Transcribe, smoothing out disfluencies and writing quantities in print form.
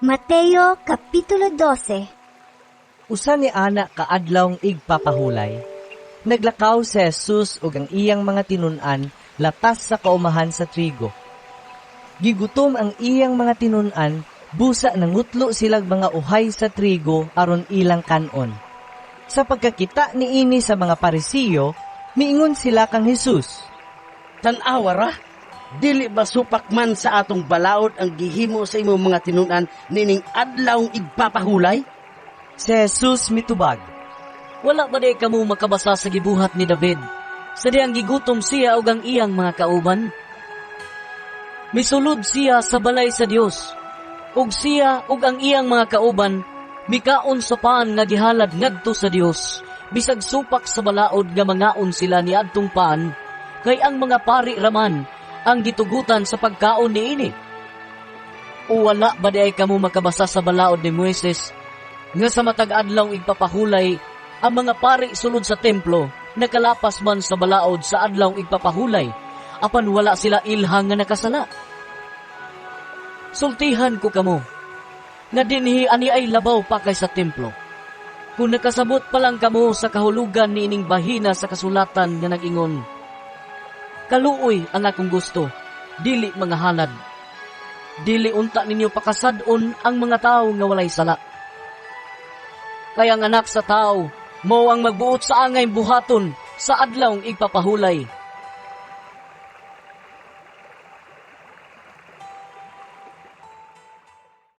Mateo Kapitulo 12. Usa ni ana ka adlawng igpapahulay, naglakaw si Jesus ug ang iyang mga tinun-an latas sa kaumahan sa trigo. Gigutom ang iyang mga tinun-an, busa nangutlo silag mga uhay sa trigo aron ilang kanon. Sa pagkakita niini sa mga Parisiyo, miingon sila kang Jesus, "Tan-awa ra, dili ba supak man sa atong balaod ang gihimo sa imong mga tinun-an nining adlawng igpapahulay?" Si Jesus mitubag, "Wala ba diay kamo makabasa sa gibuhat ni David sa dihang gigutom siya ug ang iyang mga kauban? Misulod siya sa balay sa Dios, ug siya ug ang iyang mga kauban mikaon sa pan nga gihalad ngadto sa Dios, bisag supak sa balaod nga mangaon sila niadtong pan, kay ang mga pari raman ang gitugutan sa pagkaon niini. O wala ba diay kamo makabasa sa balaod ni Moises nga sa matag adlaw igpapahulay ang mga pari sulod sa templo nakalapas man sa balaod sa adlaw igpapahulay, apan wala sila ilhang nga nakasala? Sultihan ko kamo nga dinhi ani ay labaw pa kaysa templo. Kung nakasabot pa lang kamo sa kahulugan niining bahina sa kasulatan nga nag-ingon, 'Kaluoy ang akong gusto, dili mga halad,' dili unta ninyo pakasad-on ang mga tawo nga walay sala. Kay ang Anak sa Tawo mao ang magbuot sa angay buhaton sa adlawng igpapahulay."